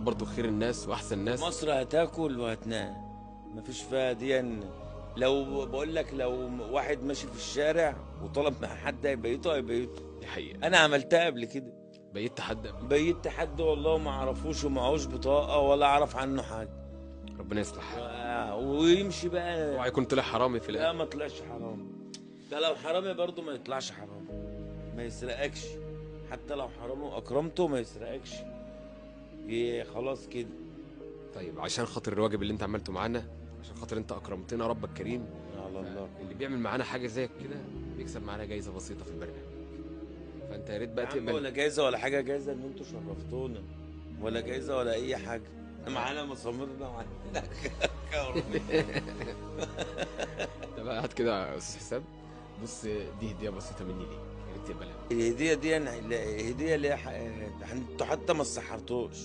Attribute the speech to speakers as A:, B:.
A: برضو خير الناس واحسن الناس.
B: مصر هتاكل وهتنام، مفيش فيها دي. لو بقول لك لو واحد ماشي في الشارع وطلب مع حد هيبيته هيبيته.
A: دي حقيقة.
B: انا عملتها قبل كده.
A: بيت حد قبل؟
B: بيت حد والله ما اعرفوش ومعهوش بطاقة ولا اعرف عنه حاجة.
A: ربنا يصلح حالك.
B: ويمشي بقى.
A: اوعى يكون طلع حرامي في الاخر.
B: لا ما طلعش حرامي، ده لو حرامي برضه ما يطلعش حرامي، ما يسرقكش. حتى لو حرامي واكرمته ما يسرقكش، خلاص كده.
A: طيب عشان خاطر الواجب اللي انت عملته معانا، عشان خاطر انت اكرمتنا ربك كريم.
B: على الله.
A: اللي بيعمل معانا حاجة زي كده بيكسب معانا جايزة بسيطة في البرنامج، فانت يا ريت بقى تقبل.
B: ولا جايزة ولا حاجة، جايزة ان انتوا شرفتونا، ولا جايزة ولا اي حاجة. معانا مساميرنا ومعانا
A: طب هات كده يا استاذ حسام، بص دي هديه بسيطة مني ليك، يا ريت تقبلها.
B: الهدية دي انا هديه ليا، انتوا حتى ما سحرتوش.